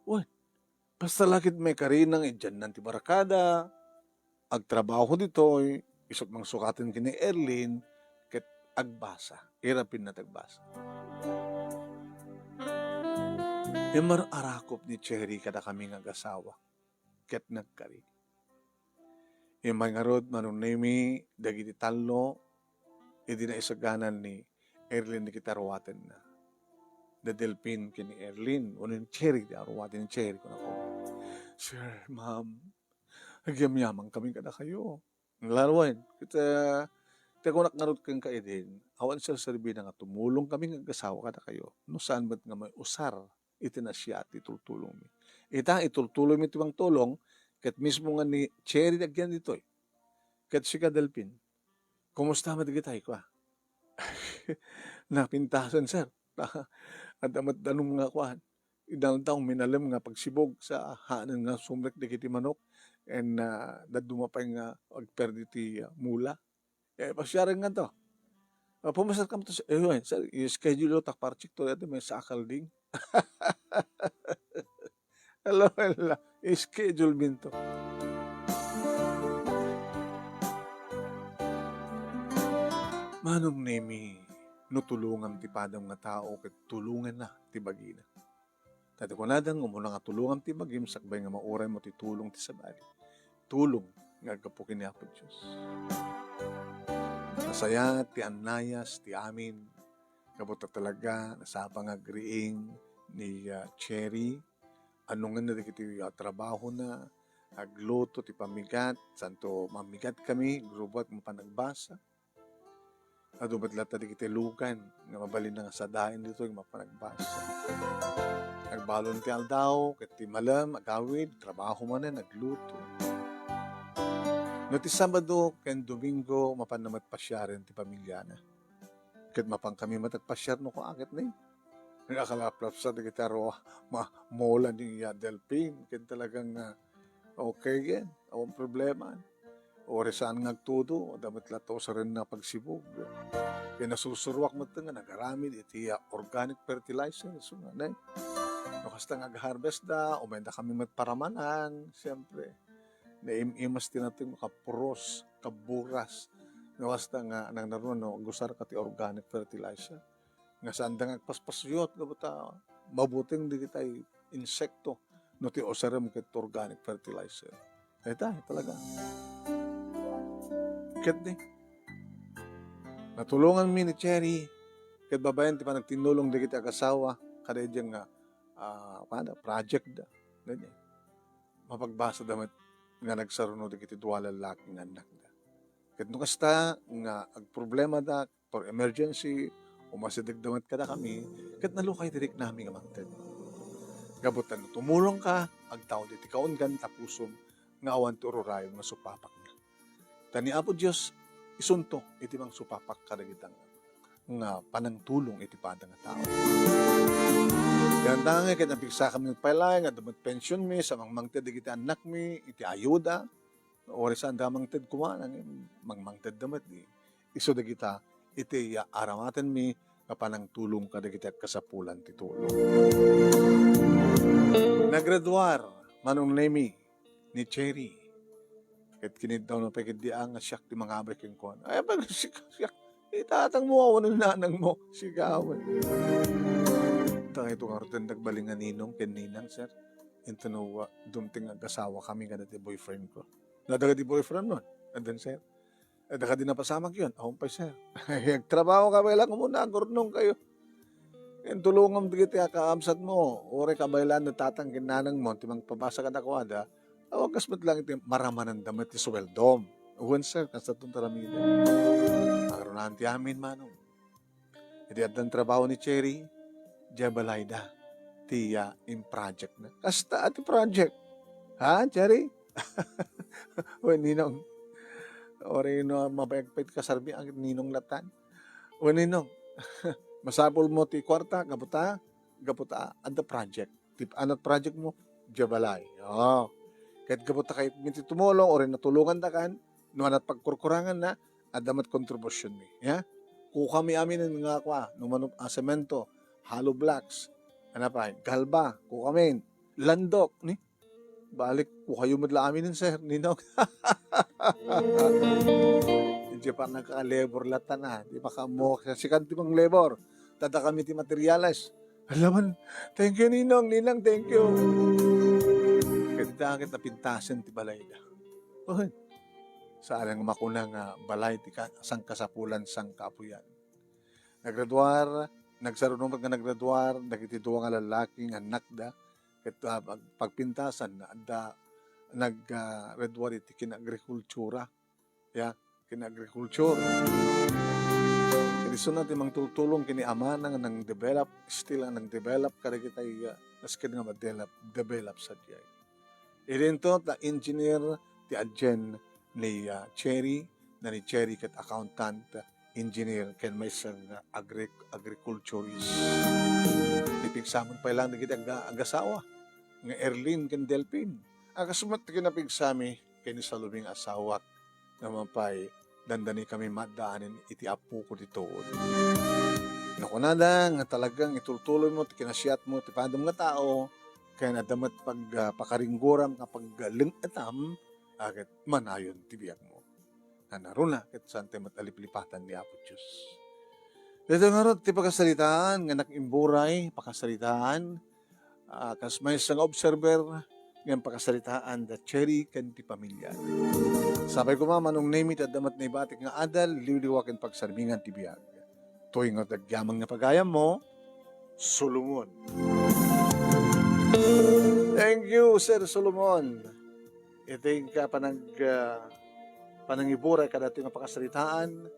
Wen, basta la ket maikari nga idiannan ti barkada, agtrabaho ditoy, isut' mangsukaten ken ni Erlin, ket agbasa. Irapinna ti agbasa. Immar-arakop ni Cherry kadakami nga agasawa, ket nagkari. Immay ngarud, Manong Nemi, dagiti tallo, idi naisaganan ni Erlin dagiti aruatenna. Da Delpin ken ni Erlin, wenno ni Cherry, ti aruaten ni Cherry, kunana, "Sir, ma'am, agyamyamankami kadakayo." Laruan, ket, ah, ti kunak ngarud kenka idin, awan serserbina nga tumulongkami nga agasawa kadakayo, no saan met nga mausar iti nasiaat ti tultulongmi. Ita, itultulongmi ti mangtulong, ket mismo nga ni Cherry agyan ditoy. Ket sika, Delpin, kumusta met dagitay, kua? Napintasen, sir. Adda met danum nga kuan. Inaldaw, minalem nga pagsibog sa hanen nga sumrek dagiti manok, and, ah, dadduma pay nga agperdi ti, ah, mula. Eh, pasiaren nganto. Ah, pumasar kami to sa, eh, yun, sa, i-schedule ta parchik to, ito may sakal ding. Hello, hello. I-schedule minto. Manong Nemi, no tulongam ti padam nga tao, ket tulonganna ti bagina. Ta ti kunada nga umuna nga tulongam ti bagim, sakbay nga mauraymo ti tulong ti sabali. Tulong nga aggapu ken ni Apo Dios. Nasayaat ti annayas ti amin. Kabutta talaga, nasapa nga agriing ni, ah, Cherry. Anungenna dagiti, ah, trabahona, agluto ti pamigat, santo mamigat kami, grubuat mapan agbasa. Adu met latta dagiti lugan nga mabalinna nga sadaen ditoy nga mapan agbasa. Agbalon ti aldaw, ket ti malem, agawid, trabaho manen, agluto. No ti Sabado ken Domingo, mapanna met pasiaren ti pamiliana. Ket mapan kami met agpasiar no kuaket ni. Nakalaplapsa dagiti arua, ma-, mola ni, ah, Delpin, ken talagang, ah, okay ken, awan problema. Uray saan nga agtudo, adda met latta usarenna pagsibog. Ken nasusuroak met nga nagaramid iti, ah, organic fertilizer, so nga, ne? No kasta nga agharvest da, umayda kami met paramanan, siyempre. Naim-imas ti nateng makapuros, kaburas. No kasta nga, nang naruno, no, agusar ka ti organic fertilizer. Nga saanda nga agpaspasuyot, gapu ta mabuteng dagitay insekto no ti usarem ket organic fertilizer. Dayta, talaga. Ket di, natulonganmi ni Cherry, ket babaen ti panagtinnulong dagiti agasawa, kada idiay nga, ah, kuana, project da. Ganyan. Mapagbasa da met nga nagsaruno dagiti dua lallaki nga annakda. Ket no kasta nga agproblema da, for emergency, umasideg da met kadakami, ket nalukay ti riknami nga mangted. Gapu ta no tumulong ka, agtaud iti kaunggan ta pusom nga awan ti ururayon nga supapakna. Ta ni Apo Dios, isunto iti mangsupapak kadagita nga panangtulong iti pada nga tao. Ket napigsakami met pay laeng, adda met pensionmi, sa mangmangted dagiti annakmi iti ayuda, uray saanda mangted koma, nangem mangmangtedda met, di isu dagita iti aramatenmi nga panangtulong kadagiti agkasapulan ti tulong. Nagraduar Manong Nemi, ni Cherry. Ket kiniddaw na pay ketdi a nga siak ti mangabay kenkuana. Ay, apay, siak, siak. Itatangmo, awan ni nanangmo. Sigawen. Daytoy ngarud ti nagbalin nga ninong ken ninang, sir. Inton, ah, dumteng agasawakami kadagiti boyfriend ko. Nadagiti boyfriend mo, addan, sir. Adda kadi napasamaken? Awan pay, sir. Agtrabaho ka, babaen, umuna, agurnongkayo. Ken tulongam dagiti a kaabsatmo, uray kabaelan ni tatang ken nanangmo ti mangpabasa kadakuada, awan kas met laeng iti maramananda met ti suweldom. Wen, sir, kastoy ti aramidem. Arunan ti amin, manong. Iti addan trabaho ni Cherry, diay balayda ti, ah, improjectna. Kasta ti project. Ha, Cherry? Wen, ninong. Uray no, mabayag pay ti kasarbian, ninong latan. Wen, ninong. Masapulmo ti kuarta, gapu ta, gapu ta, adda project. Ti anat projectmo, diay balay. Oo. Ket gapu ta kayatmi ti tumulong, uray natulongandakan, no anat pagkurkuranganna, adda met kontribusionmi. Ya? Kukami amin nga kua, no mano a semento, hollow blocks, ano pa, galba, kukamin, landok, ni? Balik, kukayo met la amin, sir, ninong. Diay pa nagka-labor latan, ah. Di makaammo, sikan ti mang-labor. Tadda kami ti materials. Alaman, thank you, ninong, ninang, thank you. Ket ita ket napintasen ti balayda. Oy, saan nga makuna nga balay ti ka-, sangkasapulan, sangkaapuyan. Naggraduar, nagsarunong nga naggraduar dagiti dua nga lallaki nga annakda, ket, ah, pag-, pagpintasan, adda nag-, ah, graduar iti kin-agrikultura. Ya, kin-agriculture. Ket isuna ti mangtultulong ken ni amana nga nang-develop, still a nang-develop kadagiti, ah, nasken nga ma-develop, develop sadiay. Idinto ta engineer ti adian ni, ah, Cherry, na ni Cherry ket accountant, engineer, ken maysa nga agri-, agriculturist. Ipigsaman pay lang dagiti aga-, agasawa nga Erlin ken Delpin. A kas met ti kinapigsami ken ni Saloming asawak nga mapay dandani kami maddaanen iti Apoko ti tuod. Nakunada nga talagang itultuloymo ti kinasiatmo ti padam nga tao, ken adda met pag-, ah, pakaringguram nga pagleng-etam, a ket manayon ti biagmo. Nanaruna ket saan ti met aliplipatan ni Apo Dios. Daytoy ngarud ti pakasaritaan nga anak imburay, pakasaritaan, ah, kas maysa nga observer, ngem pakasaritaan da Cherry ken ti pamilia. Sapay koma, Manong Nemi, ti adda met naibatik nga adal, liwliwa ken pagsarmingan ti biag. Toy nga agyaman nga pagayammo, Solomon. Thank you, Sir Solomon. Iti ka panag-, ah, panangiburay kadatoy nga pakasaritaan,